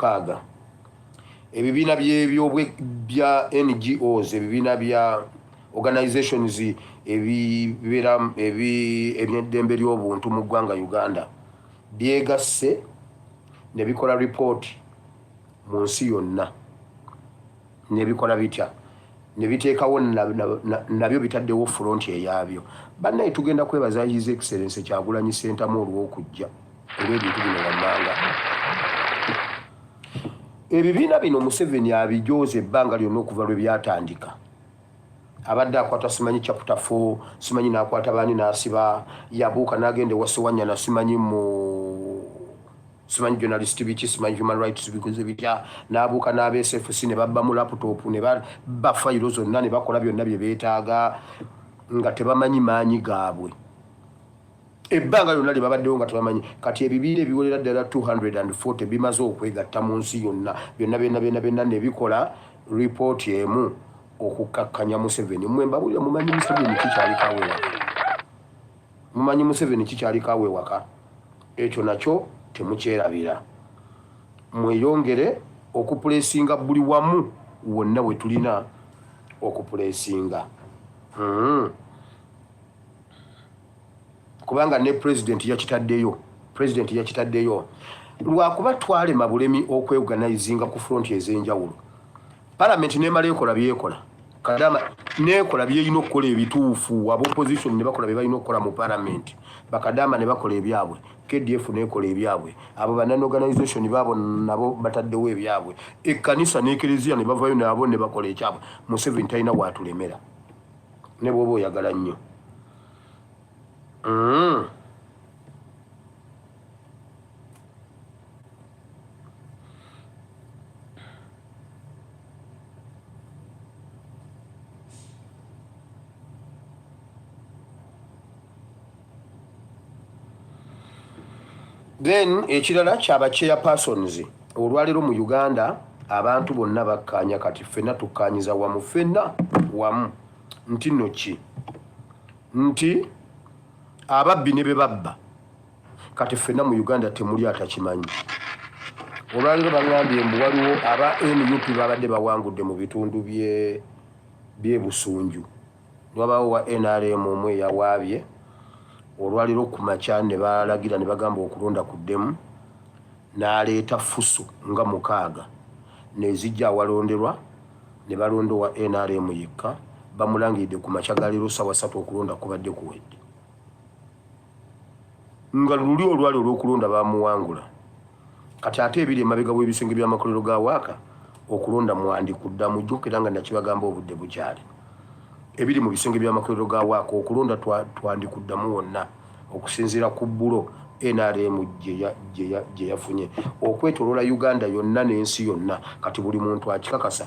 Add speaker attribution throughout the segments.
Speaker 1: Mukaaga ebibiina by'ebyobwe bya NGOs, ebibiina bya organizations ebibeera eby'eddembe ly'obuntu mu ggwanga Uganda byegasse ne bikola ripooti mu nsi yonna. Ne bikola bitya? Ne biteekawo nabyo bitaddewo front eyaabyo. Bannaye, tugenda kwebaza His Excellence Kyagulanyi Ssentamu olw'okujja olw'ebintu bino wammanga. Ebibiina bino Museveni abijooza ebbanga lyonna okuva lwe byatandika. Abadde akwata simanyi chapter 4, simanyi n'akwata baani n'asiba, yabuuka n'agenda ewa Ssewanyana, simanyi mu simanyi journalist biki, simanyi human rights bikoze bitya, n'abuuka n'aba SFC ne babba mu laptop ne babba fayiro zonna ne bakola byonna bye beetaaga nga tebamanyi maanyi gaabwe. Ebbanga lyonna lye babaddewo nga tebamanyi. Kati ebibiina ebiwerera ddala 240 bimaze okwegatta mu nsi yonna byonna byonna byonna byonna ne bikola ripooti emu okukkakkanya Museveni. Mmwe mbabuulira, mumanyi Museveni kikyaliko awo ewaka, mumanyi Museveni kikyaliko awo ewaka. Ekyo nakyo temukyerabira. Mweyongere okupulesinga buli wamu wonna we tulina okupulesinga. Kubanga ne pulezidenti yakitaddeyo, pulezidenti yakitaddeyo. Lwakuba twalema bulemi okweorganizinga ku front ez'enjawulo. Palamenti nemala ekola byekola, kadama nekola byerina okukola ebituufu, aba opposition ne bakola bye balina okukola mu palamenti, bakadama ne bakola ebyabwe, KDF nekola ebyabwe, abo ba non organization baabo nabo bataddewo ebyabwe, ekkanisa n'ekereziya ne bavayo nabo ne bakola ekyabwe. Museveni talina watulemera ne bw'oba oyagala nnyo. Then ekirala kyaba chairpersons. Olwaleero mu Uganda abantu bonna bakkaanya, kati ffenna tukkaanyiza wamu, ffenna wamu, nti nno ki nti ababbi ne be babba kati ffenna mu Uganda temuli atakimanyi. Olwaleero baŋŋambye mbu waliwo aba NUP babadde bawangudde mu bitundu by'e Busunju, wabaawo wa NRM omu eyawaabye. Olwaleero ku makya ne balagira ne bagamba okulonda kuddemu, n'aleeta fuso nga 6 nezijja awalonderwa ne balonda owa NRM yekka. Bamulangiridde ku makya ga leero ssaawa 3 okulonda kubadde kuwedde, nga luli olwali olw'okulonda bamuwangula. Kati ate ebiri emabega w'ebisenge by'amakolero ga waaka okulonda mwandi kuddamu. Jjukira nga nakibagamba obudde bukyali, ebiri mu bisenge by'amakolero ga waaka okulonda twandikuddamu wonna okusinziira ku bbulo NRM gye yafunye okwetoloola Uganda yonna n'ensi yonna. Kati buli muntu akikakasa,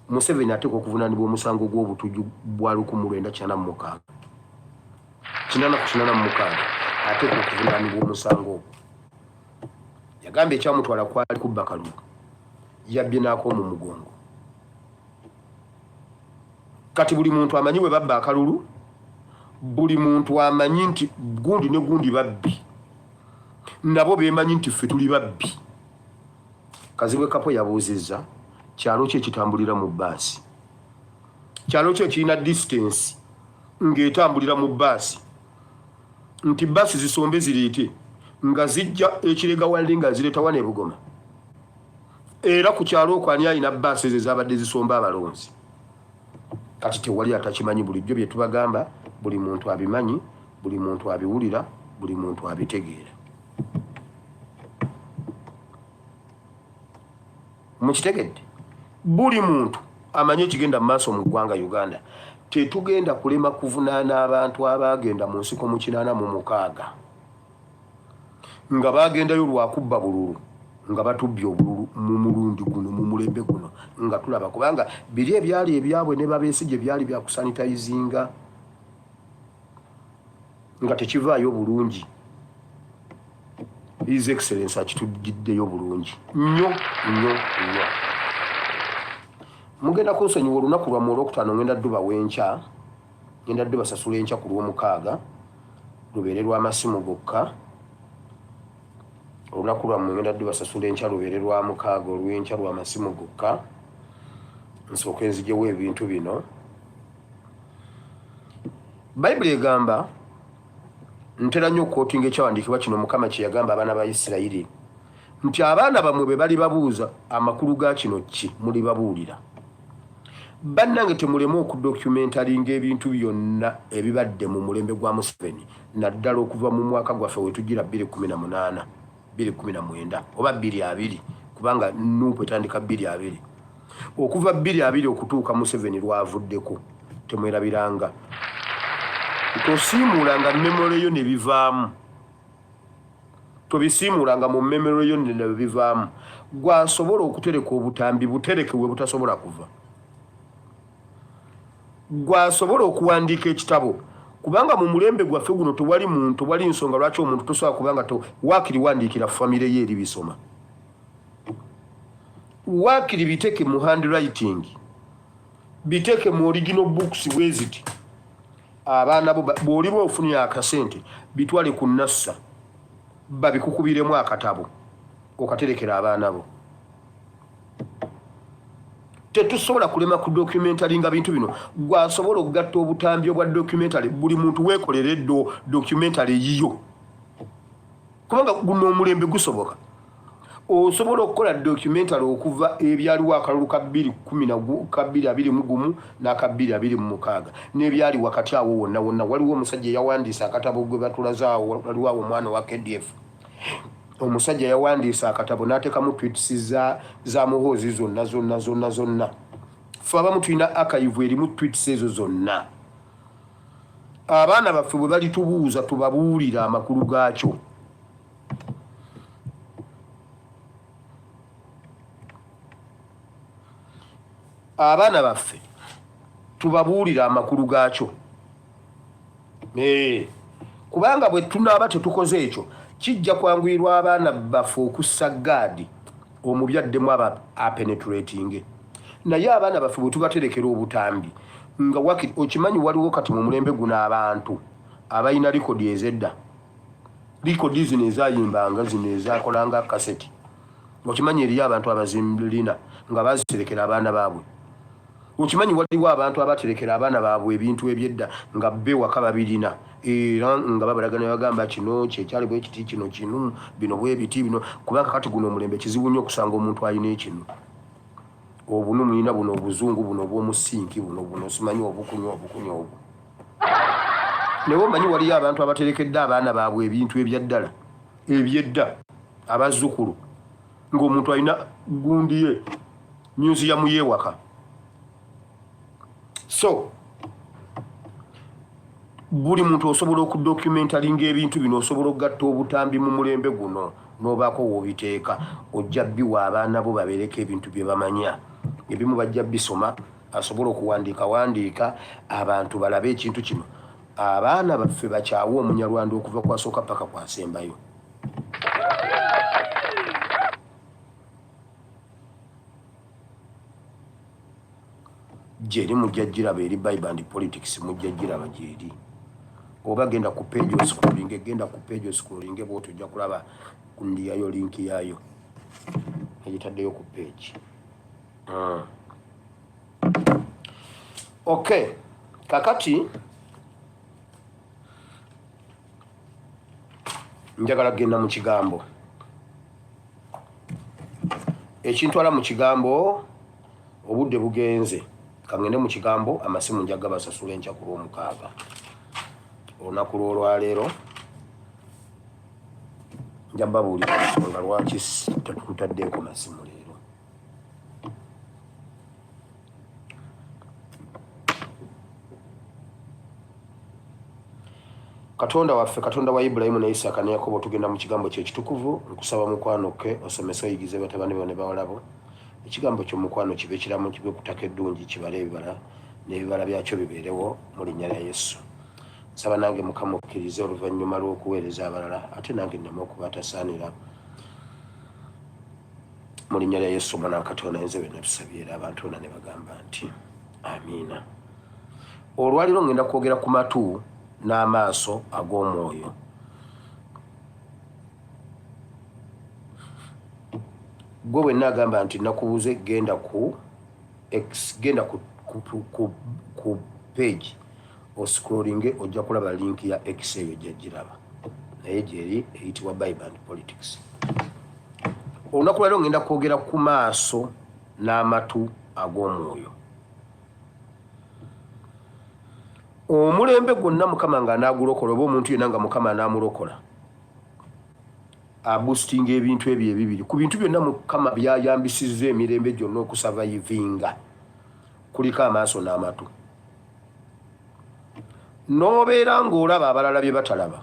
Speaker 1: Museveni ateekwa okuvunaanibwa omusango gw'obutujju bwa 1986, 8 ku 86. Ateekwa okuvunaanibwa omusango ogwo. Yagambye ekyamutwala kwali kubba kalulu, yabbye n'ak'omu mugongo. Kati buli muntu amanyi bwe babba akalulu, buli muntu amanyi nti gundi ne gundi babbi, nabo beemanyi nti ffe tuli babbi. Kazibwe Kapo yabuuzizza, kyalo ki ekitambulira mu bbaasi? Kyalo ki ekirina distance ng'etambulira mu bbaasi, nti bbaasi zisombe zireete nga zijja ekirega walli nga zireeta wano ebugoma? Era ku kyalo okwo ani alina bbaasi ezo ezabadde zisomba abalonzi? Kati tewali atakimanyi. Bulijjo bye tubagamba buli muntu abimanyi, buli muntu abiwulira, buli muntu abitegeera. Mukitegedde? Buli muntu amanyi ekigenda mu maaso mu ggwanga Uganda. Tetugenda kulema kuvunaana abantu abaagenda mu nsiko mu 86 nga bagendayo lwakubba bululu, nga batubbye obululu mu mulundi guno, mu mulembe guno, nga tulaba kubanga biri ebyali ebyabwe ne babesigye byali byakusanitayizinga nga tekivaayo bulungi. His Excellence akitugiddeyo bulungi nnyo nnyo nnyo. Mugenda kunsonyiwa, olunaku lwammwe olwokutaano ngenda dduba w'enkya, ngenda ddubasasula enkya ku Lwomukaaga, lubeere lw'amasimu gokka. Olunaku lwammwe ngenda dubasasula enkya, lubeere lwa mukaaga olw'enkya lwa masimu gokka. Nsooke nzijewo ebintu bino. Bayibuli egamba, ntera nnyo okukootinga ekyawandiikibwa kino Mukama kye yagamba abaana ba Isirayiri nti abaana bammwe bwe balibabuuza amakulu ga kino ki, mulibabuulira. Bannange temuleme okudokumentalinga ebintu byonna ebibadde mu mulembe gwa Museveni, naddala okuva mu mwaka gwaffe wetujjira 2018, 2019 oba 2020, kubanga nuupu etandika 2020. Okuva 2020 okutuuka Museveni lwavuddeko, temwerabiranga. Tosiimuulanga memory yo ne bivaamu. Tobisiimuulanga mu memory yo ne bivaamu. Gwasobola okutereka obutambi butereke we butasobola kuva. Gwasobola okuwandiika ekitabo, kubanga mu mulembe gwaffe guno tewali muntu, tewali nsonga lwaki omuntu tosobola kubanga to waakiri wandiikira famire ye eri bisoma. Waakiri biteke mu handwriting, biteke mu original books bweziti. Abaana bo bw'oliba ofunye akasente bitwale ku nassa babikukubiremu akatabo okaterekera abaana bo. Tetusobola kulema ku documentary nga bintu bino. Gwasobola okugatta obutambi obwa documentary, buli muntu weekolera eddo documentary yiyo, kubanga guno omulembe gusoboka. Osobola okukola documentary okuva ebyaliwo akalulu ka bbiri kumi na ka bbiri abiri mu gumu n'aka bbiri abiri mu mukaaga n'ebyali wakati awo wonna wonna. Waliwo omusajja eyawandiise akatabo gwe batulaze awo, waliwo awo omwana owa KDF. Omusajja yawandiise akatabo n'ateekamu tweets za Muhoozi zonna zonna zonna zonna. Ffe abamu tulina archive erimu tweets ezo zonna. Abaana baffe bwe balitubuuza tubabuulire amakulu gaakyo. Abaana baffe tubabuulire amakulu gaakyo. Kubanga bwe tunaaba tetukoze ekyo, kijja kwanguyirwa abaana baffe okussa gaadi omubi addemu aba apenetratinge. Naye abaana baffe bwe tubaterekera obutambi nga wakiri, okimanyi waliwo kati mu mulembe guno abantu abalina likodi ez'edda, likodi zino ezayimbanga zino ezakolanga kaseti, okimanyi eriyo abantu abazirina nga baziterekera abaana baabwe. Okimanyi waliwo abantu abaterekera abaana baabwe ebintu ebyedda nga be waka babirina, era nga babalaga ne bagamba kino kyekyali bwe kiti, kino kinu, bino bwe biti bino. Kubanga kati guno omulembe kizibu nnyo okusanga omuntu alina ekinu. Obunu mulina buno obuzungu buno obw'omusinki buno buno simanyi obukunya obukunya obu. Naye omanyi waliyo abantu abaterekedde abaana baabwe ebintu ebya ddala ebyedda, abazzukulu, ng'omuntu alina gundi ye museum y'ewaka. So buli muntu osobola okudocumentaringa ebintu bino, osobola okugatta obutambi mu mulembe guno n'obaako w'obiteeka. Ojja biwa abaana bo babeereko ebintu bye bamanya, ebimu bajja bisoma. Asobola okuwandiika wandiika, abantu balabe ekintu kino. Abaana baffe bakyawe omunyarwanda okuva kwasooka paka kwasembayo. Gyeri mujja giraba eri Bible and Politics, mujja giraba gyeri. Oba genda ku page oscrollinge, genda ku page oscrollinge bw'otyo ojja kulaba ndiyayo link yaayo egitaddeyo ku page. Okay, kakati njagala kugenda mu kigambo. Ekintwala mu kigambo, obudde bugenze, kangende mu kigambo. Amasimu njaga basasula enkya ku lwomukaaga. Olunaku lw'olwaleero nja babuulira ensonga lwaki tetutaddeeko masimu leero. Katonda waffe, Katonda wa Ibulayimu ne Isaaka ne Yakobo, tugenda mu kigambo kye ekitukuvu. Nkusaba mukwano ke osomese oyigize batabani bo ne bawala bo ekigambo kyo. Mukwano kibe kiramu, kibe ku ttaka eddungi, kibale ebibala n'ebibala byakyo bibeerewo mu linnya lya Yesu. Nsaba nange Mukama okkirize oluvannyuma lw'okuweereza abalala, ate nange nneme okuba atasaanira, mu linnya lya Yesu omwana wa Katonda nze bwe natusabye, era abantu bonna ne bagamba nti amiina. Olwaliro ngenda kwogera ku matu n'amaaso ag'omwoyo. Gwe bwenna agamba nti nakubuze, genda ku X, genda ku page oscrollinge, ojja kulaba link ya X eyo, ojja giraba naye gyeri eyitibwa Bible and Politics. Olunaku lwaliro ngenda kwogera ku maaso n'amatu ag'omwoyo. Omulembe gwonna Mukama nga anaagulokola, oba omuntu yenna nga Mukama anaamulokola, aboostinga ebintu ebyo ebibiri. Ku bintu byonna Mukama byayambisizza emirembe gyonna okusurvivinga, kuliko amaaso n'amatu. N'obeera ng'olaba abalala bye batalaba,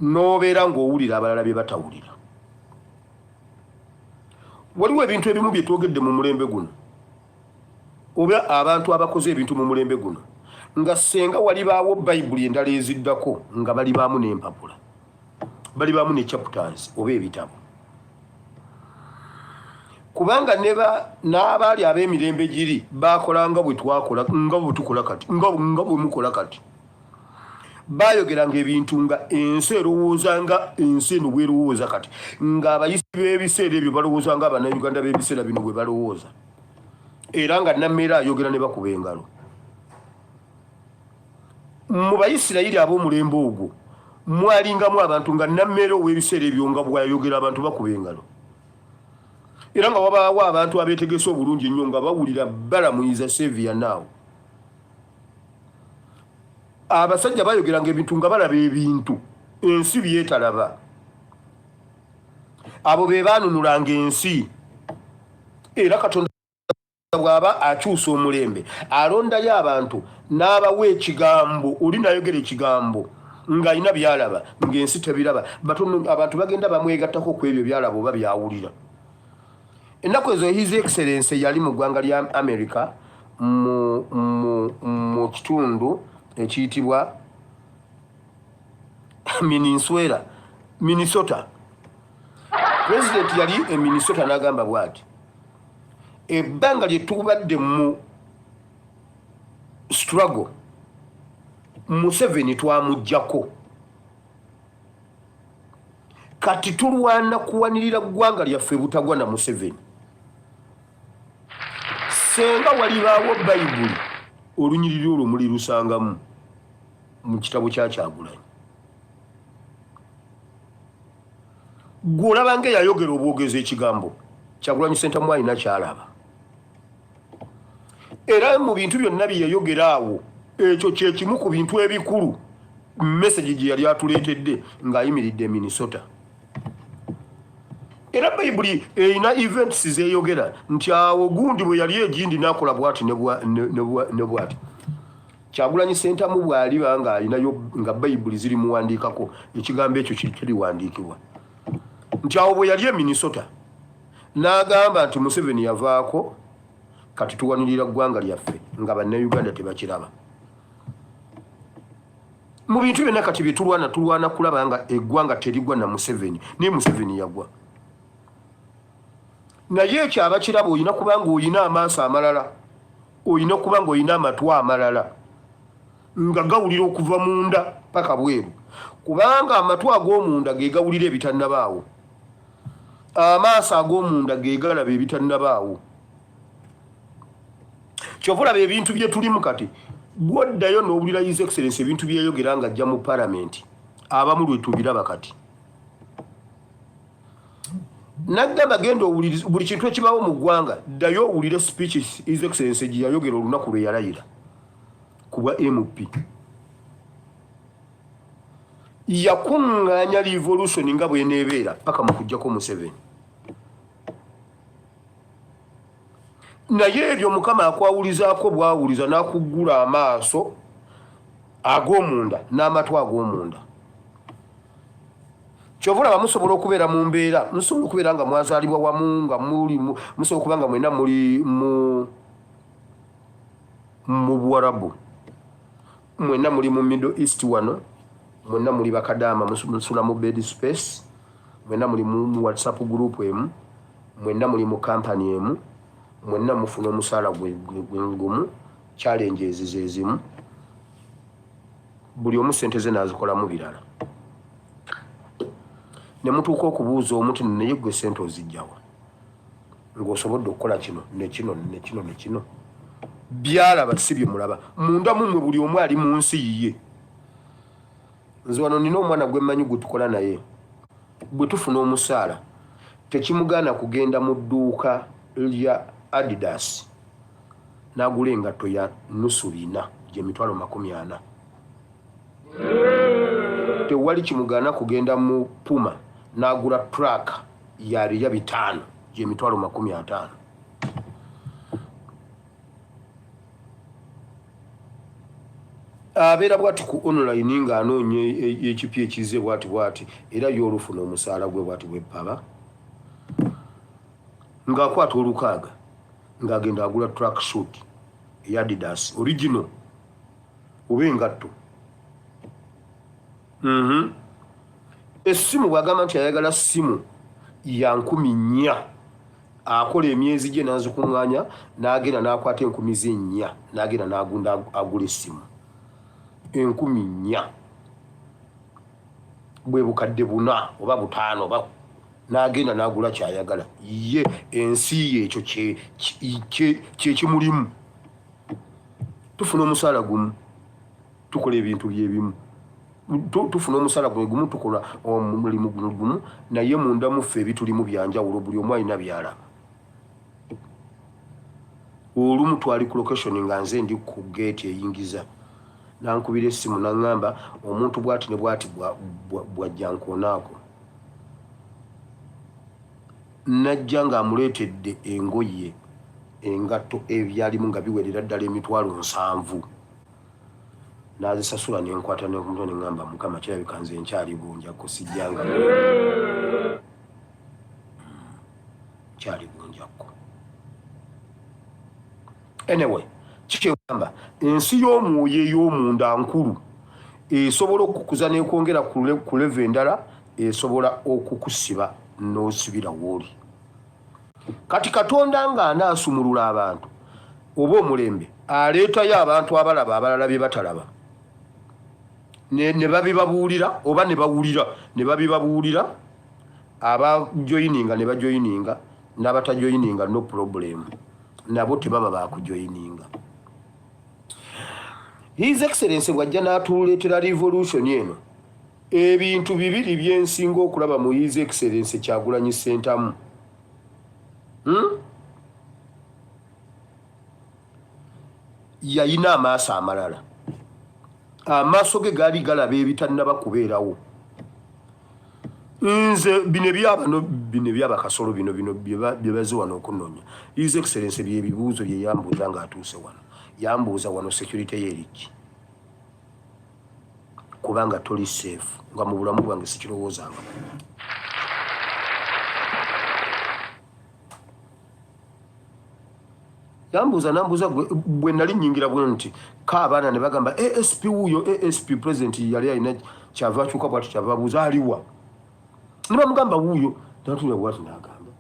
Speaker 1: n'obeera ng'owulira abalala bye batawulira. Waliwo ebintu ebimu bye twogedde mu mulembe guno, oba abantu abakoze ebintu mu mulembe guno, nga senga walibaawo Bayibuli endala eziddako, nga balibaamu n'empapula, balibaamu ne chapters oba ebitabo, kubanga n'abaali ab'emirembe giri bakola nga bwe twakola, nga bwe tukola kati, nga bwe mukola kati. Bayogeranga ebintu nga ensi erowooza nga ensi eno bwerowooza kati, ng'abayisi b'ebiseera ebyo balowooza nga Abannayuganda b'ebiseera bino bwe balowooza, era nga nammeera ayogera ne bakuba engalo. Mu Bayisirayiri ab'omulembe ogwo mwalingamu abantu nga nammeera ow'ebiseera ebyo nga bwayogera abantu bakuba engalo, era nga wabaawo abantu abeetegese obulungi ennyo nga bawulira balamuyiza sevia naawo. Abasajja bayogeranga ebintu nga balaba ebintu ensi byetalaba. Abo be baanunulanga ensi. Era Katonda bw'aba akyusa omulembe, alondayo abantu n'abawa ekigambo. Oli nayogera ekigambo ng'alina byalaba ng'ensi tebiraba. Batono abantu bagenda bamwegattako ku ebyo byalaba oba byawulira. Ennaku ezo His Excellence yali mu ggwanga lya America, mu kitundu ekiyitibwa Minnesota. Minnesota, President yali e Minnesota, n'agamba bw'ati: ebbanga lye tubadde mu struggle, Museveni twamuggyako, kati tulwana kuwanirira ggwanga lyaffe butagwa na Museveni. Senga walibaawo Bayibuli, olunyiriri olwo mulirusangamu mu kitabo kya Kyagulanyi. Gwe olaba nga eyayogera obwogezi ekigambo, Kyagulanyi Sentamu alina kyalaba, era mu bintu byonna bye yayogera awo, ekyo kyekimu ku bintu ebikulu, message gye yali atuleetedde ng'ayimiridde e Minnesota. Era Bayibuli erina events zeyogera nti awo gundi bwe yali egindi nakola bwati ne bwati. Kyagulanyi Sentamu bw'aliba ng'alinayo nga Bayibuli ziri muwandiikako, ekigambo ekyo kiriwandiikibwa nti awo bwe yali e Minnesota n'agamba nti Museveni yavaako, kati tuwanirira ggwanga lyaffe nga Bannayuganda tebakiraba. Mu bintu byonna kati bye tulwana, tulwana kulaba nga eggwanga terigwa na Museveni, naye Museveni yagwa. Naye ekyo abakiraba, olina kuba nga olina amaaso amalala, olina kuba nga olina amatu amalala nga gawulira okuva munda paka bweru, kubanga amatu ag'omunda ge gawulira ebitannabaawo, amaaso ag'omunda ge galaba ebitannabaawo. Kyova olaba ebintu bye tulimu kati, bwoddayo n'owulira His Excellence ebintu byeyogera nga ajja mu palamenti, abamu lwe tubiraba kati. Naggamba genda owulirize buli kintu ekibaawo mu ggwanga, ddayo owulire speech His Excellence gye yayogera olunaku lwe yalayira ku bwa MP. Yakuŋŋaanya revolution nga bweneebeera paka mu kuggyako Museveni. Naye ebyo Mukama akwawulizaako bwawuliza n'akuggula amaaso ag'omunda n'amatu ag'omunda. Kyova olaba musobola okubeera mu mbeera, musobola okubeera nga mwazaalibwa wamu, nga muli, musobola okuba nga mwena muli mu Buwarabu, mwena muli mu Middle East wano, mwena muli bakadaama, musula mu bed space, mwena muli mu WhatsApp group emu, mwenna muli mu kampani emu, mwenna mufuna omusaala gwe gumu, challenges zezimu, buli omu sente ze nazikolamu birala, ne mutuuka okubuuza omuti, naye gwe sente ozijjawa? Ng'osobodde okukola kino ne kino ne kino ne kino. Byalaba si bye mulaba. Munda mu mmwe buli omu ali mu nsi yiye. Nze wano nina omwana gwe mmanyi gwe tukola naye. Bwe tufuna omusaala tekimugaana kugenda mu dduuka lya Adidas n'agula engatto ya nusu bina gy'emitwalo 40. Tewali kimugaana kugenda mu Puma n'agula truck ya biya 500 gy'emitwalo 50. Abeera bwati ku online ng'anoonya ekipya ekizze bwati bwati, era ye olufuna omusaala gwe bwati bweppaba ng'akwata olukaaga ng'agenda agula track suit eya Adidas original oba engatto. Essimu bw'agamba nti ayagala ssimu ya 4000, akola emyezi gye n'azikuŋŋaanya n'agenda n'akwata enkumi ze nnya n'agenda n'agunda agula essimu 4000, bwe bukadde 4 oba 5 oba n'agenda n'agula ky'ayagala. Ye ensi ye ekyo kye kimulimu. Tufuna omusaala gumu, tukola ebintu byebimu, tufuna omusaala gwe gumu, tukola omulimu guno gumu, naye munda muffe ebitulimu byanjawulo, buli omu alina by'alaba. Olumu twali ku location nga nze ndi ku gate eyingiza, nankubira essimu naŋŋamba omuntu bw'ati ne bw'ati bw'ajja nkoonaako. Najja ng'amuleetedde engoye, engatto, ebyalimu nga biwerera ddala emitwalo 70. N'azisasula ne nkwata n'okumutwe ne ŋŋamba, Mukama, kirabika nze nkyali bunjakko, sijjanga nkyali bunjakko. Anyway, kikyegamba ensi y'omwoyo ey'omunda nkulu, esobola okukuza n'ekwongera ku level endala, esobola okukusiba n'osibira w'oli. Kati Katonda ng'anaasumulula abantu oba omulembe, aleetayo abantu abalaba abalala bye batalaba ne babibabuulira oba ne bawulira ne babibabuulira. Abajoyininga ne bajoyininga, n'abatajoyininga no problem, nabo tebaba bakujoyininga. His Excellence bw'ajja n'atuleetera revolution eno, ebintu bibiri byensinga okulaba mu His Excellence Kyagulanyi Ssentamu, Yayina amaaso amalala, amaaso ge gaali galaba ebitannaba kubeerawo. Nze bino ebyabano, bino ebyabakasolo, bino bino bye baze wano okunoonya His Excellence, byebibuuzo bye yambuuza ng'atuuse wano. Yambuuza wano security ye eriki, kubanga toli safe, nga mu bulamu bwange sikirowoozanga. Yambuuza, nambuuza bwe nali nyingira bwe nti ka abaana ne bagamba ASP wuuyo, ASP president yali alina kyava akyuka bwati, kyava abuuza aliwa, ne bamugamba wuuyo. Natulira bwati nagamba,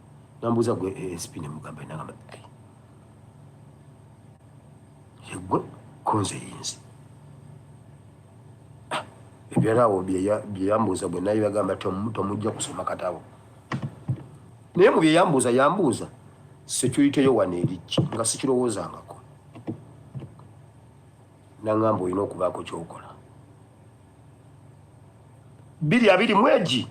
Speaker 1: nambuuza, "Gwe ASP?" Ne mugamba, nagamba, "Yegwe konze yinzi." Ah, ebyalaawo byeyambuuza bwe naye bagamba tomujja kusoma katabo, naye mu byeyambuuza, yambuuza security yo wano eriki, nga sikirowoozangako. Naŋŋamba olina okubaako kyokola 2020 egi.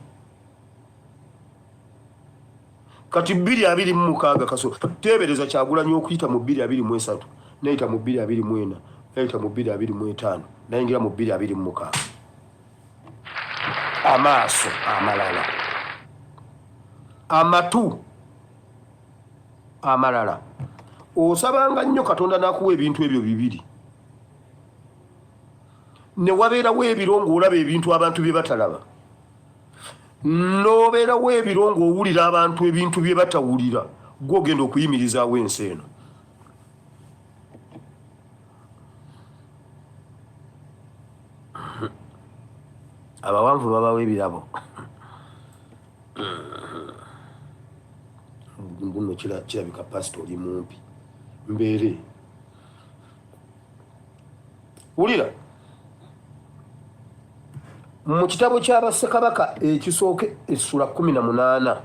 Speaker 1: Kati 2026 kaso teebereza Kyagulanyi okuyita mu 2023, nayita mu 2024, nayita mu 2025, nayingira mu 2026. Amaaso amalala, amatu amalala. Osabanga nnyo Katonda n'akuwa ebintu ebyo bibiri, ne wabeerawo ebiro ng'olaba ebintu abantu bye batalaba, n'obeerawo ebiro ng'owulira abantu ebintu bye batawulira. Gwe ogenda okuyimirizaawo ensi eno. Abawanvu babawo ebirabo. Mbuno kirabika pasita oli mumpi mbeere. Wulira, mu kitabo ky'Abassekabaka ekisooka essula 18.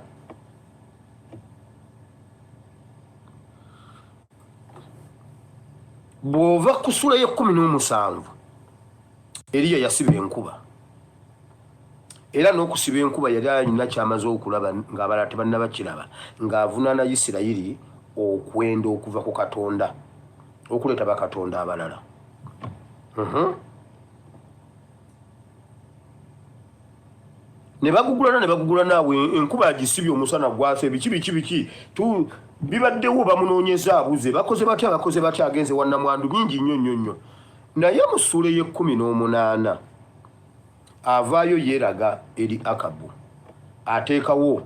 Speaker 1: Bw'ova ku ssuula y'ekkumi n'omusanvu, Eriya yasiba enkuba, era n'okusiba enkuba yali alina ky'amaze okulaba ng'abalala tebannabakiraba, ng'avunaana Isirayiri okwenda okuva ku Katonda okuleeta bakatonda abalala. Ne bagugulana ne bagugulana awo, enkuba agisibye, omusana gwase, biki biki biki bibaddewo, bamunoonyeza abuze, bakoze batya, bakoze batya, agenze wa nnamwandu bingi nnyo nnyo nnyo. Naye mu ssuula ey'ekkumi n'omunaana avaayo yeeraga eri Akabu, ateekawo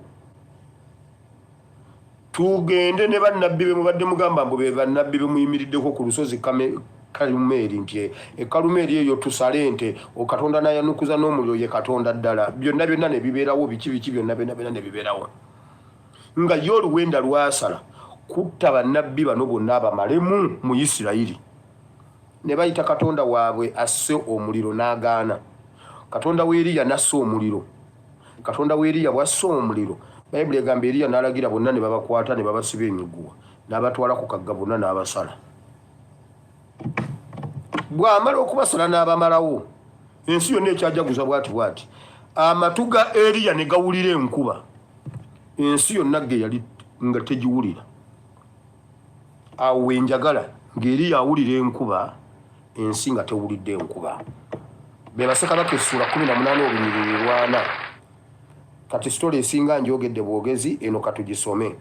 Speaker 1: tugende ne bannabbi be mubadde mugamba mbu be bannabbi be muyimiriddeko ku lusozi Kalumeeri, nti e Kalumeeri eyo tusale ente, Katonda n'ayanukuza n'omuliro, ye Katonda ddala. Byonna byonna ne bibeerawo, biki biki byonna byonna byonna ne bibeerawo, nga ye oluwenda lwasala kutta bannabbi bano bonna abamalemu mu Isirayiri. Ne bayita Katonda waabwe asse omuliro, n'agaana. Katonda wa Eriya n'assa omuliro. Katonda wa Eriya bw'assa omuliro, Bayibuli egamba Eriya n'alagira bonna ne babakwata ne babasiba emiguwa, n'abatwala ku kagga bonna n'abasala. Bw'amala okubasala n'abamalawo, ensi yonna ekyajaguza bw'ati bw'ati. Amatu ga Eriya ne gawulira enkuba, ensi yonna ge yali nga tegiwulira. Awo we njagala ng'Eriya awulira enkuba, ensi nga tewulidde enkuba. Be Bassekabaka essuula 18 olunyiriri lwana. Kati sitole esinga njogedde bwogezi, eno katugisome.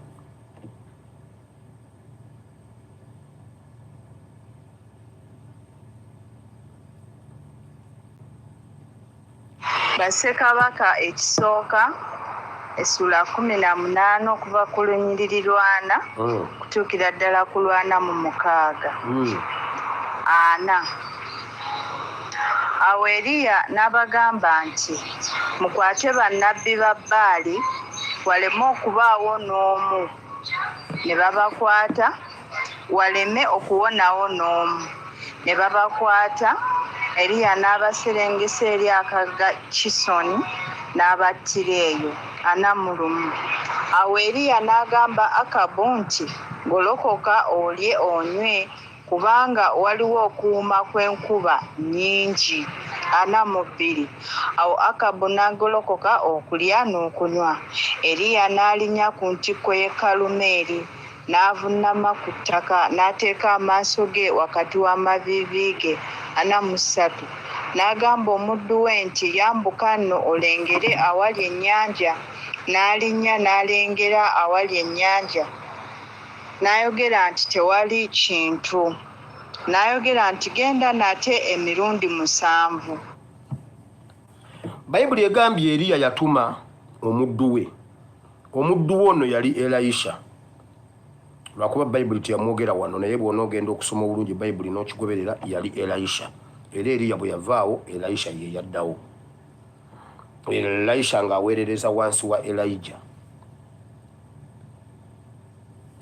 Speaker 2: Bassekabaka ekisooka essula 18 okuva ku lunyiriri lwana kutuukira ddala ku lwana mu mukaaga. Ana. Awo Eriya n'abagamba nti, Mukwate bannabbi ba Baali, waleme okubaawo n'omu. Ne babakwata, waleme okuwonawo n'omu. Ne babakwata, Eriya n'abaserengesa eri akagga Kisoni, n'abattira eyo. 41. Awo Eriya n'agamba Akabu nti, Golokoka olye onywe, kubanga waliwo okuwuuma kw'enkuba nnyingi. 42. Awo Akabu n'agolokoka okulya n'okunywa. Eriya n'alinnya ku ntikko y'e Kalumeeri, n'avunnama ku ttaka, n'ateeka amaaso ge wakati w'amaviivi ge. 43. N'agamba omuddu we nti, Yambuka nno olengere awali ennyanja. N'alinnya n'alengera awali ennyanja. N'ayogera nti, Tewali kintu. N'ayogera nti, Genda nate emirundi musanvu.
Speaker 1: Bayibuli egambye Eriya yatuma omuddu we. Omuddu we ono yali Elisha. Lwakuba Bayibuli teyamwogera wano, naye bw'onoogenda okusoma obulungi Bayibuli n'okigoberera, yali Elisha. Era Eriya bwe yavaawo, Elisha ye yaddawo. Elisha ng'aweerereza wansi wa Elijah.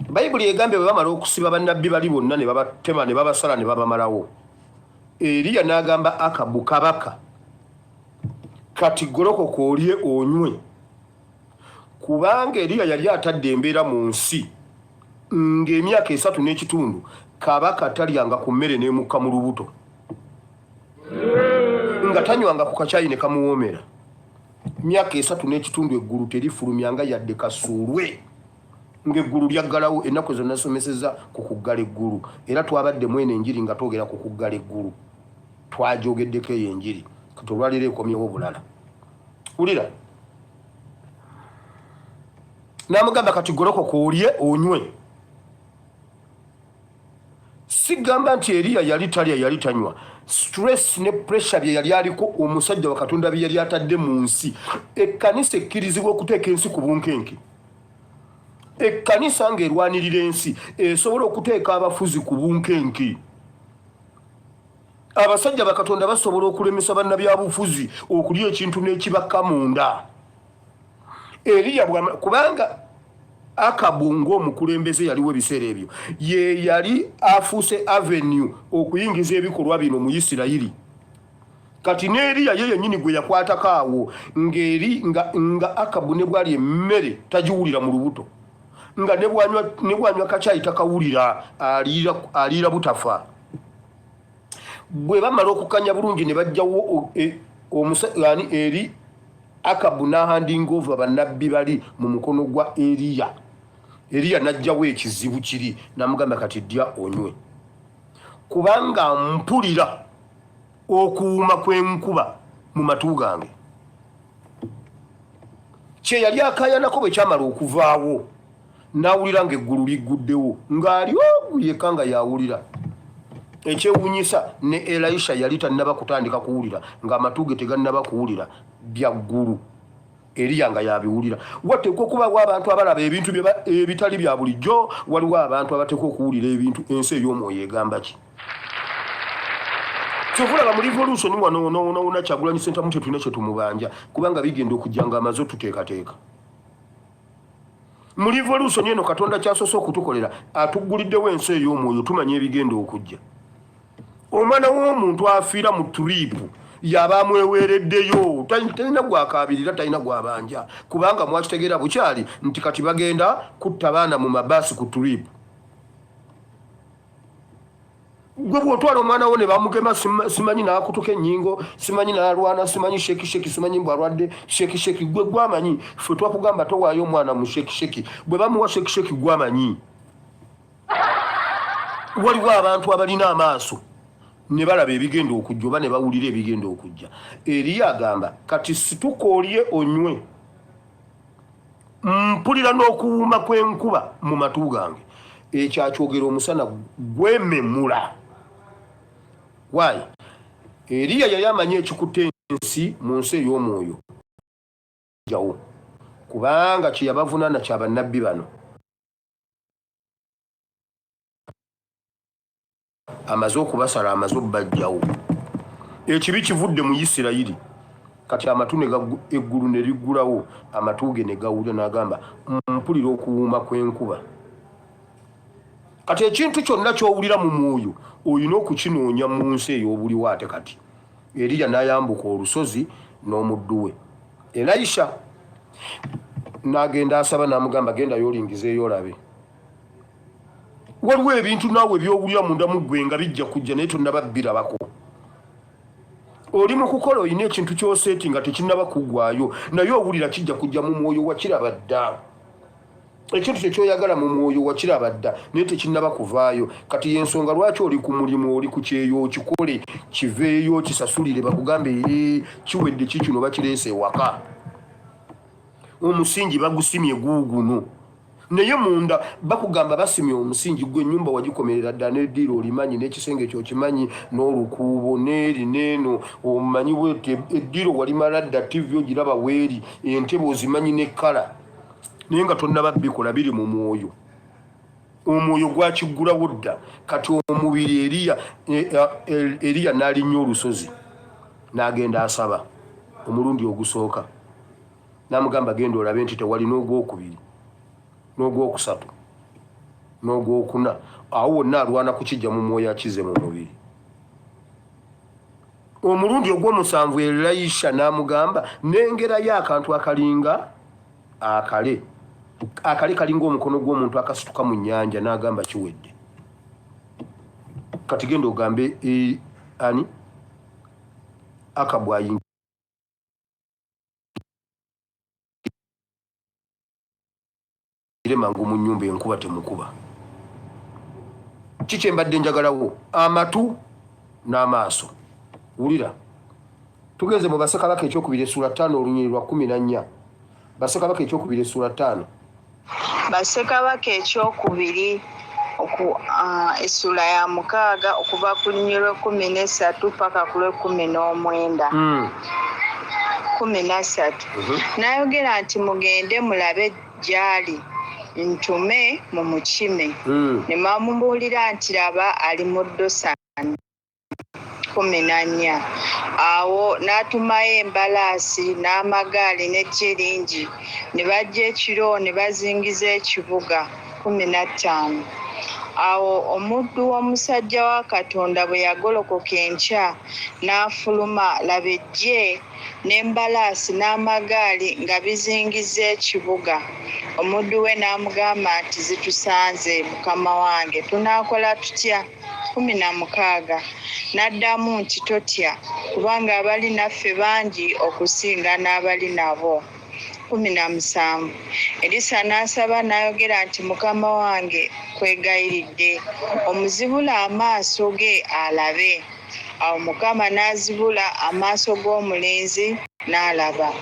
Speaker 1: Bayibuli egambye bwe bamala okusiba bannabbi bali bonna ne babatema ne babasala ne babamalawo, Eriya n'agamba Akabu kabaka, kati golokoka olye onywe, kubanga Eriya yali atadde embeera mu nsi ng'emyaka esatu n'ekitundu kabaka talyanga ku mmere n'emukka mu lubuto, nga tanywanga ku kacaayi ne kamuwoomera. Myaka esatu n'ekitundu eggulu terifulumyanga yadde kasuulwe, ng'eggulu lyaggalawo. Ennaku ezo nasomeseza ku kuggala eggulu, era twabadde mu eno enjiri nga twogera ku kuggala eggulu, twagyogeddeko eyo enjiri. Kati olwaleero ekomyewo bulala. Wulira, n'amugamba kati golokoka olye onywe. Sigamba nti Eriya yali talya, yali tanywa. Stress ne pressure bye yali aliko, omusajja wa Katonda bye yali atadde mu nsi. Ekkanisa ekkirizibwa okuteeka ensi ku bunkenke. Ekkanisa ng'erwanirira ensi esobola okuteeka abafuzi ku bunkenke. Abasajja ba Katonda basobola okulemesa bannabyabufuzi okulya ekintu n'ekibakka munda. Eriya kubanga Akabu ng'omukulembeze yaliwo ebiseera ebyo, ye yali afuuse avenue okuyingiza ebikolwa bino mu Isirayiri. Kati ne Eriya ye yennyini gwe yakwatako awo, ng'eri nga, nga Akabu ne bw'alya emmere tagiwulira mu lubuto, nga ne bw'anywa, ne bw'anywa kacaayi takawulira, aliira, aliira butafa. Bwe bamala okukanya bulungi ne bajjawo e, ani eri Akabu n'ahandinga over bannabbi bali mu mukono gwa Eriya. Eriya n'ajjawo ekizibu kiri n'amugamba kati ddya onywe, kubanga mpulira okuwuuma kw'enkuba mu matu gange. Kye yali akaayanako bwe kyamala okuvaawo, n'awulira ng'eggulu ligguddewo ng'ali ogu yekka nga yawulira. Ekyewuunyisa ne Elisha yali tannaba kutandika kuwulira ng'amatu ge tegannaba kuwulira bya ggulu. Eriya nga yabiwulira. Wateekwa okubaawo abantu abalaba ebintu ebitali bya bulijjo, waliwo abantu abateekwa okuwulira ebintu ensi ey'omwoyo egamba ki. Kyova olaba mu revolution wano wonawona Kyagulanyi Ssentamu tetulina kye tumubanja kubanga bigenda okujja ng'amaze otuteekateeka. Mu revolution eno Katonda kyasoose okutukolera atugguliddewo ensi ey'omwoyo tumanya ebigenda okujja. Omwana w'omuntu afiira mu turipu yaba amweweereddeyo, talina gwakaabirira, talina gwabanja, kubanga mwakitegeera bukyali nti kati bagenda kutta baana mu mabaasi ku turipu. Gwe bw'otwala omwana wo ne bamugema simanyi n'akutuka ennyingo, simanyi n'alwana, simanyi shekisheki, simanyi mbu alwadde shekisheki, gwe gwamanyi. Ffe twakugamba towaayo omwana mu shekisheki, bwe bamuwa shekisheki gwamanyi. Waliwo abantu abalina amaaso ne balaba ebigenda okujja oba ne bawulira ebigenda okujja. Eriya agamba kati situka olye onywe, mpulira n'okuwuuma kw'enkuba mu matu gange. Ekyo akyogera omusana gwememula. Why? Eriya yali amanyi ekikutte ensi mu nsi ey'omwoyo jawo, kubanga kye yabavunaana kya bannabbi bano amaze okubasala, amaze obbajjawo. Ekibi kivudde mu Isirayiri. Kati amatu ne eggulu ne liggulawo, amatu ge ne gawulira, n'agamba mpulira okuwuuma kw'enkuba. Kati ekintu kyonna ky'owulira mu mwoyo olina okukinoonya mu nsi ey'obuliwo. Ate kati Eriya n'ayambuka olusozi n'omuddu we Elisha, n'agenda asaba, n'amugamba genda yolingizeeyo olabe. Waliwo ebintu naawe by'owulira munda mu ggwe nga bijja kujja naye tonnaba bbirabako. Oli mu kukola, olina ekintu ky'oseeti nga tekinnaba kuggwaayo, naye owulira kijja kujja mu mwoyo, wakiraba dda. Ekintu kye ky'oyagala mu mwoyo wakiraba dda naye tekinnaba kuvaayo. Kati y'ensonga lwaki oli ku mulimu, oli ku kyeyo, okikole kiveeyo, kisasulire, bakugambe ee kiwedde, kikino bakireese ewaka, omusingi bagusimye guuguno, naye munda bakugamba basimye omusingi, gwe ennyumba wagikomerera dda, n'eddiiro olimanyi, n'ekisenge kyokimanyi, n'olukuubo n'eri n'eno omanyi bwete, eddiiro walimala dda, ttivi ogiraba weeri, entebe ozimanyi n'ekkala, naye nga tonnaba bikola, biri mu mwoyo. Omwoyo gwakiggulawo dda. Kati omubiri Eriya Eriya n'alinnya olusozi n'agenda asaba omulundi ogusooka, n'amugamba genda olabe nti tewali, n'ogwokubiri n'ogwokusatu n'ogwokuna, awo wonna alwana kukijja mu mwoyo akize mu mubiri. Omulundi ogw'omusanvu Elisha n'amugamba nengerayo akantu akalinga akale akale kalinga omukono gw'omuntu akasituka mu nnyanja, n'agamba kiwedde, kati genda ogambe e, ani Akabu ayingire mangu mu nnyumba enkuba temukuba. Kiki mbadde njagalawo? Amatu n'amaaso. Wulira, tugenze mu Bassekabaka ekyokubiri essuula 5 olunyiriri lwa 14. Bassekabaka ekyokubiri essuula 5.
Speaker 2: Bassekabaka ekyokubiri essuula ya 6 okuva ku lunyiriri lw'ekkumi n'esatu paka ku lw'ekkumi n'omwenda. 13. N'ayogera nti mugende mulabe gy'ali, ntume mumukime. Ne bamubuulira nti laba ali mu Dosani. 14. Awo n'atumayo embalaasi n'amagaali n'eggye lingi, ne bajja ekiro ne bazingiza ekibuga. 15. Awo omuddu w'omusajja wa Katonda bwe yagolokoka enkya n'afuluma, laba, eggye n'embalaasi n'amagaali nga bizingizza ekibuga. Omuddu we n'amugamba nti Zitusanze, mukama wange, tunaakola tutya? 16 N'addamu nti Totya, kubanga abali naffe bangi okusinga n'abali nabo. 17 Erisa n'asaba n'ayogera nti Mukama wange, nkwegayiridde, omuzibule amaaso ge alabe. Awo Mukama n'azibula amaaso g'omulenzi, n'alaba.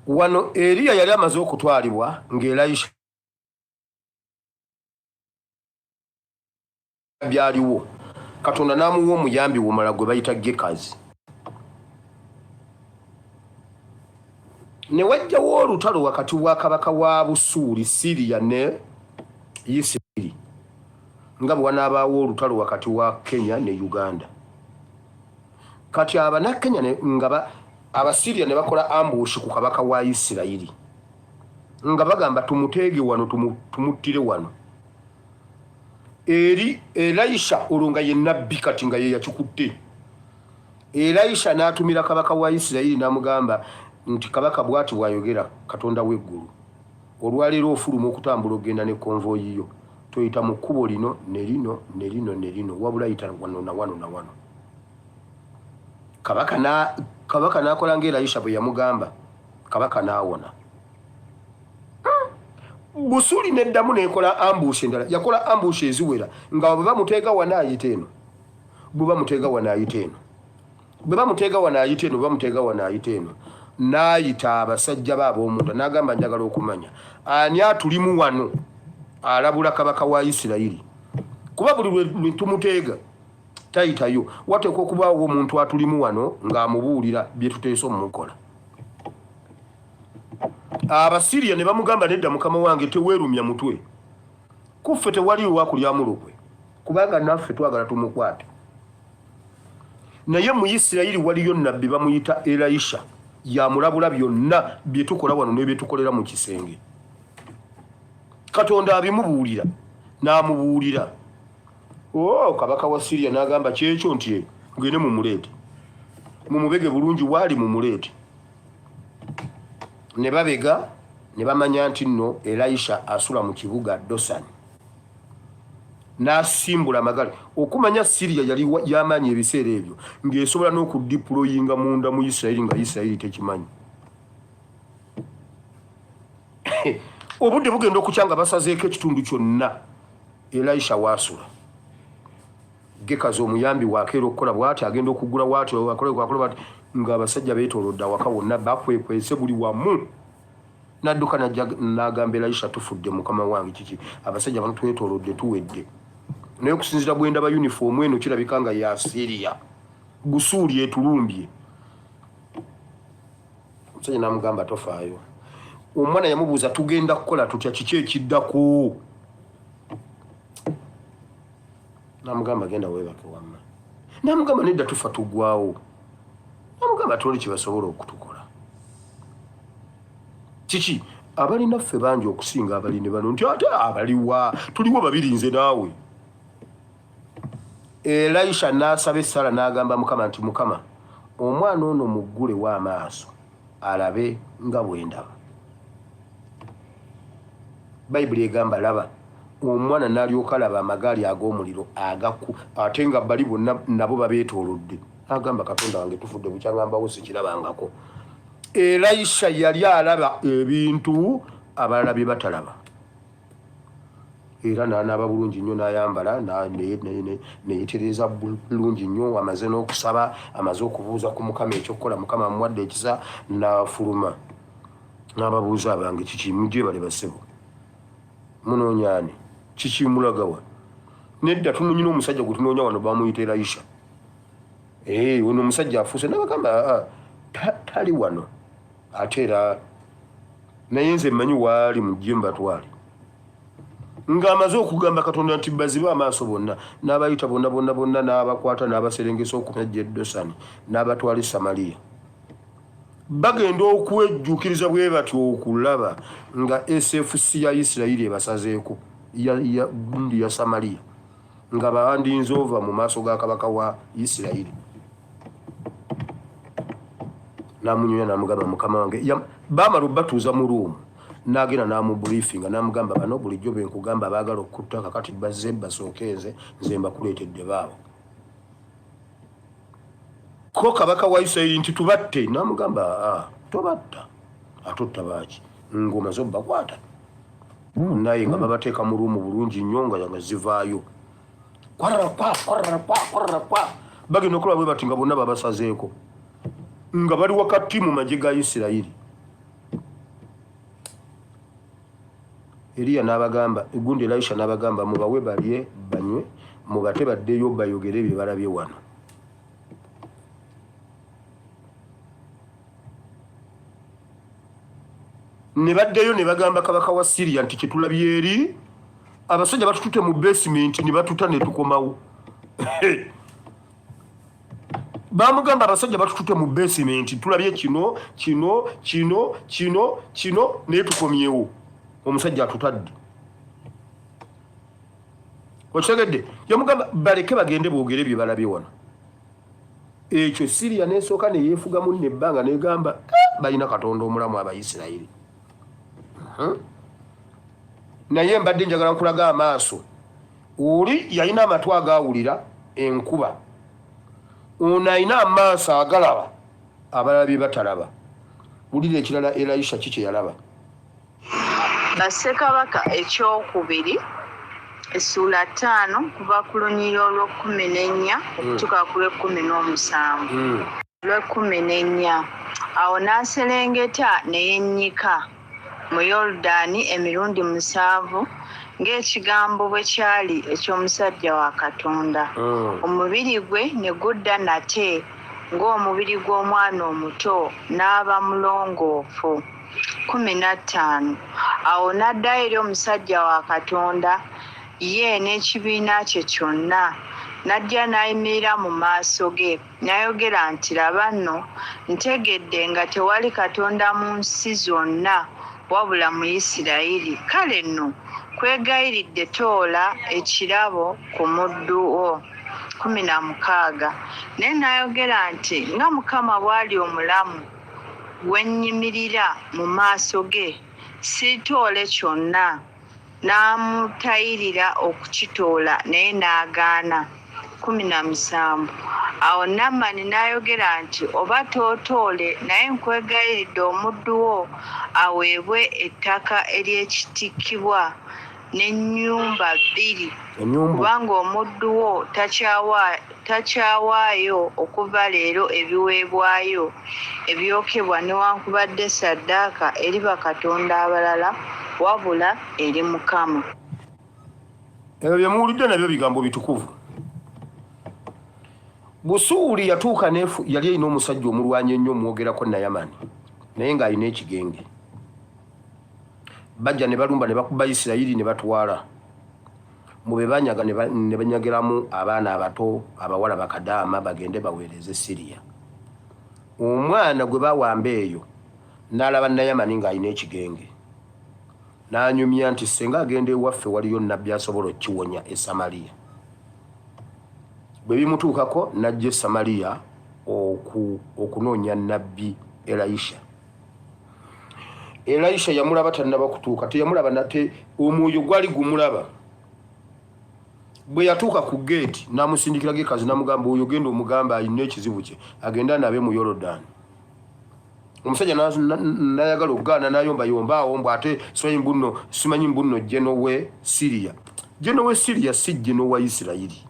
Speaker 1: Wano Eriya yali amaze okutwalibwa ng'Elisha byaliwo, Katonda n'amuwa omuyambi we omulala gwe bayita Gekazi. Ne wajjawo olutalo wakati wa kabaka wa Busuuli, Siriya ne Isirayiri, nga bwe wanaabaawo olutalo wakati wa Kenya ne Uganda. Kati Abanakenya nga Abasiriya ne bakola ambushi ku kabaka wa Isirayiri, nga bagamba tumuteege wano, tumuttire wano. Eri Elisha olwo nga ye nabbi kati nga ye yakikutte. Elisha n'atumira kabaka wa Isirayiri n'amugamba nti kabaka bw'ati bw'ayogera Katonda w'eggulu, olwaleero ofuluma okutambula okugenda ne konvoyi yo, toyita mu kkubo lino ne lino ne lino ne lino, wabula yita wano na wano na wano. Kabaka na kabaka n'akola nga Elisha bwe yamugamba, kabaka n'awona. Busuli neddamu nekola ambush endala, yakola ambush eziwera nga bwe bamuteega wano ayita eno, bwe bamuteega wano ayita eno, bwe bamuteega wano ayita eno, bwe bamuteega wano ayita eno. N'ayita abasajja be ab'omunda n'agamba njagala okumanya ani atulimu wano alabula kabaka wa Isirayiri, kuba buli lwe tumuteega tayitayo, wateekwa okubaawo omuntu atulimu wano ng'amubuulira bye tuteesa omukola. Abasiriya ne bamugamba nedda mukama wange teweerumya mutwe, kuffe tewaliwo wakulyamu lukwe, kubanga naffe twagala tumukwate. Naye mu Isirayiri waliyo nabbi bamuyita Elisha, yamulabula byonna bye tukola wano ne bye tukolera mu kisenge. Katonda abimubuulira n'amubuulira. Oh, kabaka wa Siriya n'agamba kyekyo nti mugende mumuleete, mumubege bulungi waali mumuleete. Ne babega ne bamanya nti nno Elisha asula mu kibuga Dosani. N'asimbula amagale. Okumanya Siriya yali y'amaanyi ebiseera ebyo, ng'esobola n'okudipuloyinga munda mu Isirayiri nga Isirayiri tekimanyi. Obudde bugenda okukya nga basazeeko ekitundu kyonna Elisha waasula. Gekazi omuyambi we akeera okukola bw'ati, agenda okuggula bw'ati, akola bw'ati, ng'abasajja beetoolodde awaka wonna, bakwekwese buli wamu. N'adduka n'ajja n'agamba Elisha, tufudde mukama wange, kiki? Abasajja bano twetoolodde, tuwedde. Naye okusinziira bwe ndaba yunifoomu eno kirabika nga ya Siriya. Busuuli etulumbye. Omusajja n'amugamba tofaayo. Omwana yamubuuza tugenda kukola tutya, kiki ekiddako? Namugamba genda weebake wamma. Namugamba nedda tufa tugwawo. Namugamba toli kyebasobola okutukola. Kiki abalina ffe bangi okusinga abali ne bano, nti ate abaliwa tuliwo babiri nze naawe. Elisha n'asaba essala n'agamba Mukama nti Mukama omwana ono muggulewo amaaso alabe nga bwe ndaba. Bayibuli egamba laba omwana n'alyoka alaba amagaali ag'omuliro agaku ate nga bali bonna nabo babeetoolodde. Agamba Katonda wange tufudde bukyangambawo sikirabangako. Elisha yali alaba ebintu abalala bye batalaba. Era n'anaaba bulungi nnyo n'ayambala neyetereeza bulungi nnyo, amaze n'okusaba, amaze okubuuza ku Mukama ekyokukola, Mukama amuwadde ekisa n'afuluma n'ababuuza abange kiki mujebale bassebo munoonya ani kiki mulagawa? Nedda tunonyina omusajja gwe tunoonya wano bamuyita Elisha. Eh, ono omusajja afuuse n'abagamba ah, tali wano ate era naye nze mmanyi waali mujje mbatwale. Ng'amaze okugamba Katonda nti bazibe amaaso bonna, n'abayita bonna bonna bonna n'abakwata n'abaserengesa okumyajja e Dosani n'abatwala e Samaliya. Bagenda okwejjukiriza bwe batyo okulaba nga SFC ya Isirayiri ebasazeeko gundi ya Samaliya nga bahandinze ova mu maaso ga kabaka wa Isirayiri. N'amunyonya n'amugamba mukama wange baamala obatuuza mu ruumu n'agenda n'amubriefinga n'amugamba bano bulijjo be nkugamba baagala okukutta kakati bazze basooke nze nze mbakuleetedde baabo. Ko kabaka wa Isirayiri nti tubatte, n'amugamba aa tobatta, ate otta baaki ng'omaze obbakwata naye nga babateeka mu ruumu bulungi nnyo nga nga zivaayo kwarara kwa kwarara kwa kwarara kwa bagenda okulaba bwe bati nga bonna babasazeeko nga bali wakati mu magye ga Isirayiri. Eriya n'abagamba gundi Elisha n'abagamba mubawe balye banywe mubate baddeyo bayogere bye balabye wano. Ne baddeyo ne bagamba kabaka wa Syria nti kyetulabye eri abasajja batutute mu basement ne batuta ne tukomawo. Bamugamba abasajja batutute mu basement tulabye kino kino kino kino kino naye tukomyewo omusajja atutadde. Okitegedde? Yamugamba baleke bagende boogere bye balabye wano. Ekyo Syria nesooka ne yeefugamu nno ebbanga negamba eh, balina Katonda omulamu Abayisirayiri. Naye mbadde njagala nkulaga amaaso. Oli yalina amatu agaawulira enkuba, ono alina amaaso agalaba abalala bye batalaba. Wulira ekirala Elisha ki kye yalaba.
Speaker 2: Bassekabaka ekyokubiri essuula ttaano kuva ku lunyiriri olw'ekkumi n'ennya okutuuka ku lw'ekkumi n'omusanvu. Lw'ekkumi n'ennya. Awo n'aserengeta ne yennyika mu Yoludaani emirundi musanvu ng'ekigambo bwe kyali eky'omusajja wa Katonda, omubiri gwe ne gudda nate ng'omubiri gw'omwana omuto, n'aba mulongoofu. 15 awo n'addayo eri omusajja wa Katonda, ye n'ekibiina kye kyonna, n'ajja n'ayimirira mu maaso ge. N'ayogera nti Laba nno, ntegedde nga tewali Katonda mu nsi zonna wabula mu Isiraeri, kale nno nkwegayiridde toola ekirabo ku muddu wo. 16 naye n'ayogera nti Nga Mukama bw'ali omulamu, we nnyimirira mu maaso ge, siitoole kyonna. N'amutayirira okukitoola, naye n'agaana. 17 awo Naamani n'ayogera nti Oba tootoole, naye nkwegayiridde omuddu wo aweebwe ettaka ery'ekitikkibwa n'ennyumba bbiri, kubanga omuddu wo takyawaayo okuva leero ebiweebwayo ebyokebwa newankubadde ssaddaaka eri bakatonda abalala, wabula eri Mukama.
Speaker 1: Ebyo bye muwulidde nabyo bigambo bitukuvu. Busuuli yatuuka nefu yali erina omusajja omulwanyi ennyo omwogerako Nayamani, naye ng'alina ekigenge. Bajja ne balumba ne bakuba Isirayiri ne batwala mu be banyaga ne banyagiramu abaana abato abawala bakadaama bagende baweereze Siriya. Omwana gwe bawamba eyo n'alaba Nayamani ng'alina ekigenge n'anyumya nti senga agenda ewaffe waliyo nnabbi asobola okukiwonya e Samaliya. Bwe bimutuukako n'ajja e Samaliya okunoonya nnabbi Elisha. Elisha yamulaba tannaba kutuuka, teyamulaba nate, omwoyo gwali gumulaba. Bwe yatuuka ku geeti n'amusindikira Gekazi n'amugamba oyo genda omugamba alina ekizibu kye agende anaabe mu Yorodaani. Omusajja n'ayagala okugaana n'ayombayomba awo mbu ate simanyi mbunno simanyi mbunno geno we Syria. Geno we Syria si geno wa Isirayiri.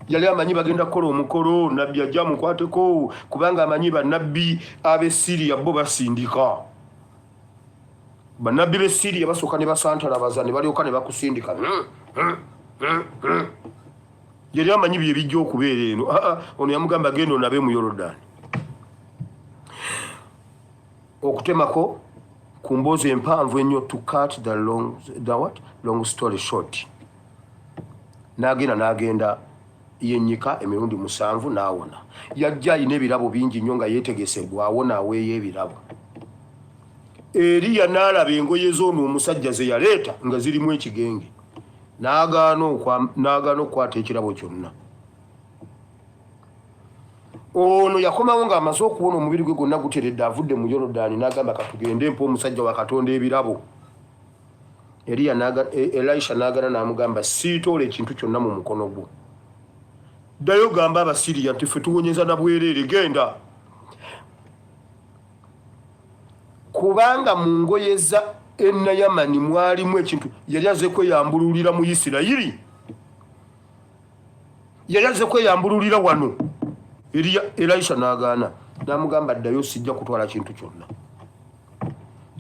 Speaker 1: Yali amanyi bagenda kukola omukolo nabbi ajja amukwateko kubanga amanyi bannabbi ab'e Syria bo basindika. Bannabbi b'e Syria basooka ne basantalabaza ne balyoka ne bakusindika. Yali amanyi bye bijja okubeera eno. Ono yamugamba genda onabe mu Yorodani. Okutemako ku mboozi empanvu ennyo to cut the long, the what? Long story short. N'agenda n'agenda Yennyika emirundi musanvu n'awona. Yajja alina ebirabo bingi nnyo nga yeetegese bw'awona aweeyo ebirabo. Eriya n'alaba engoye z'ono omusajja ze yaleeta nga zirimu ekigenge, n'agaana okukwata ekirabo kyonna. Ono yakomawo ng'amaze okuwona, omubiri gwe gwonna guteredde, avudde mu Yorodaani, n'agamba, "Katugende mpa omusajja wa Katonda ebirabo." Eriya, Elisha n'agana n'amugamba, "Siitoola ekintu kyonna mu mukono gwo. Ddayo gamba Abasiriya nti ffe tuwonyeza na bwereere. Genda." Kubanga mu ngoye za Enayamani mwalimu ekintu. Yali aze kweyambululira mu Isirayiri, yali aze kweyambululira wano. Eriya, Elisha n'agaana n'amugamba, "Ddayo, sijja kutwala kintu kyonna."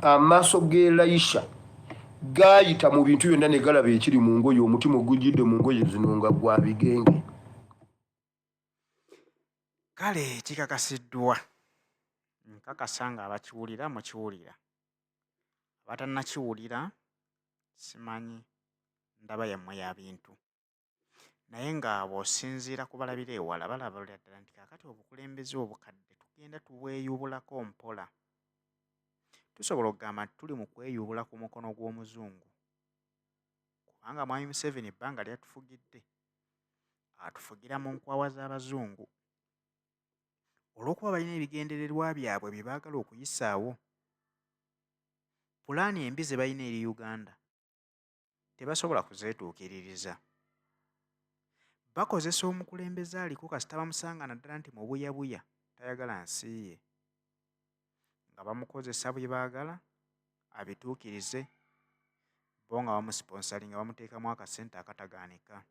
Speaker 1: Amaaso g'Elisha gaayita mu bintu byonna ne galaba ekiri mu ngoye. Omutima ogujjidde mu ngoye zino nga gwa bigenge.
Speaker 3: Kale kikakasiddwa, nkakasa nga abakiwulira mukiwulira, abatannakiwulira simanyi ndaba yammwe ya bintu. Naye nga bw'osinziira ku balabira ewala, balabira ddala nti kaakati obukulembeze obukadde tugenda tubweyubulako mpola. Tusobola okugamba nti tuli mu kweyubula ku mukono gw'Omuzungu, kubanga Mwami Museveni ebbanga lyatufugidde atufugira mu nkwawa z'Abazungu. Olw'okuba balina ebigendererwa byabwe bye baagala okuyisaawo, pulaani embi ze balina eri Uganda tebasobola kuzeetuukiririza. Bakozesa omukulembeze aliko kasita bamusanga, naddala nti mubuyabuya, tayagala nsi ye, nga bamukozesa bye baagala abituukirize, bo nga bamusponsoringa, bamuteekamu akasente akatagaanika.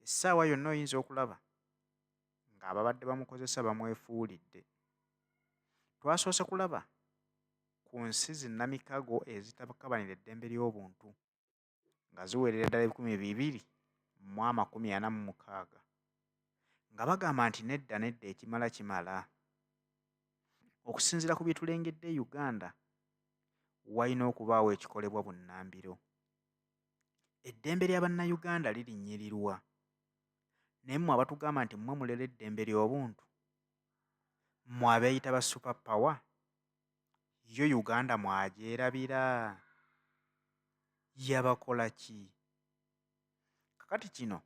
Speaker 3: Essaawa yonna oyinza okulaba ng'ababadde bamukozesa bamwefuulidde. Twasoose kulaba ku nsi zinnamikago ezitakabanira eddembe ly'obuntu nga ziwerera ddala 2446, nga bagamba nti nedda, nedda, ekimala kimala. Okusinziira ku bye tulengedde e Uganda, walina okubaawo ekikolebwa bunnambiro. Eddembe lya Bannayuganda lirinnyirirwa, naye mmwe abatugamba nti mmwe mulera eddembe ly'obuntu, mmwe abeeyita ba super power, yo Uganda mwagyerabira? Yabakola ki? Kakati kino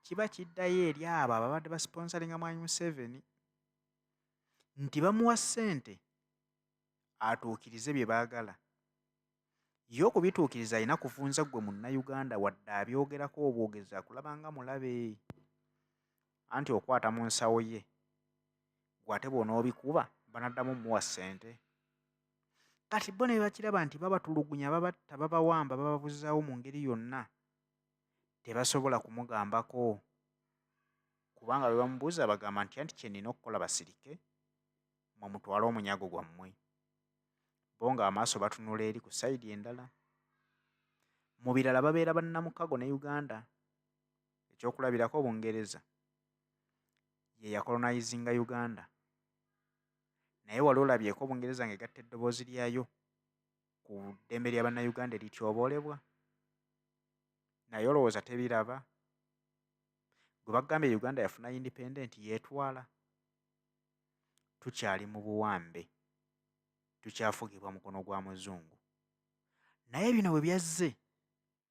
Speaker 3: kiba kiddayo eri abo ababadde basponsoringa Mwami Museveni nti bamuwa ssente atuukirize bye baagala. Ye okubituukiriza alina kuvunza ggwe Munnayuganda, wadde abyogerako obwogezi akulaba nga mulabe, anti okwata mu nsawo ye. Ggwe ate bw'onoobikuba banaddamu mmuwa ssente? Kati bo ne bakiraba nti babatulugunya, babatta, babawamba, bababuzaawo mu ngeri yonna, tebasobola kumugambako, kubanga bwe bamubuuza bagamba nti anti kye nnina okukola basirike, mmwe mutwale omunyago gwammwe. Bo ng'amaaso batunula eri ku side endala. Mu birala babeera bannamukago ne Uganda. Ekyokulabirako, Bungereza ye yacolonizinga Uganda, naye wali olabyeko Bungereza ng'egatta eddoboozi lyayo ku ddembe lya Bannayuganda erityoboolebwa? Naye olowooza tebiraba? Gwe bagambye Uganda yafuna independent yeetwala? Tukyali mu buwambe, tukyafugibwa mukono gwa muzungu. Naye bino bwe byazze,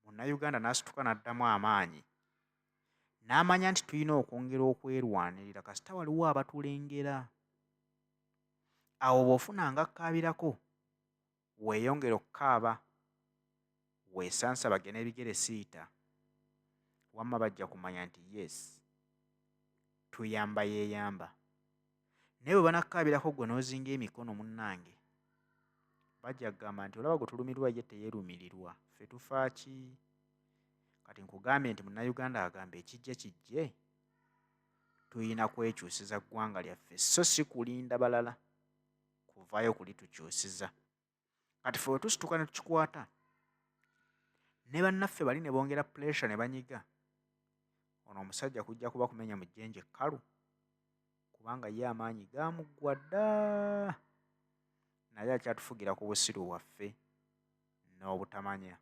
Speaker 3: Munnayuganda n'asituka n'addamu amaanyi n'amanya nti tulina okwongera okwerwanirira kasita waliwo abatulengera. Awo bw'ofuna nga akkaabirako, weeyongere okukaaba, weesansabage n'ebigere siita, wamma bajja kumanya nti yes, tuyamba yeeyamba. Naye bwe banakkaabirako ggwe n'ozinga emikono, munnange, bajja kugamba nti olaba gwe tulumirirwa ye teyeerumirirwa, ffe tufa ki? Kati nkugambye nti Munnayuganda agamba ekijja kijje, tuyina kwekyusiza ggwanga lyaffe so si kulinda balala kuvaayo kulitukyusiza. Kati ffe bwe tusituka ne tukikwata ne bannaffe bali ne bongera pressure ne banyiga, ono omusajja kujja kuba kumenya mu jjenje kkalu, kubanga ye amaanyi gaamuggwa dda, naye akyatufugira ku busiru bwaffe n'obutamanya.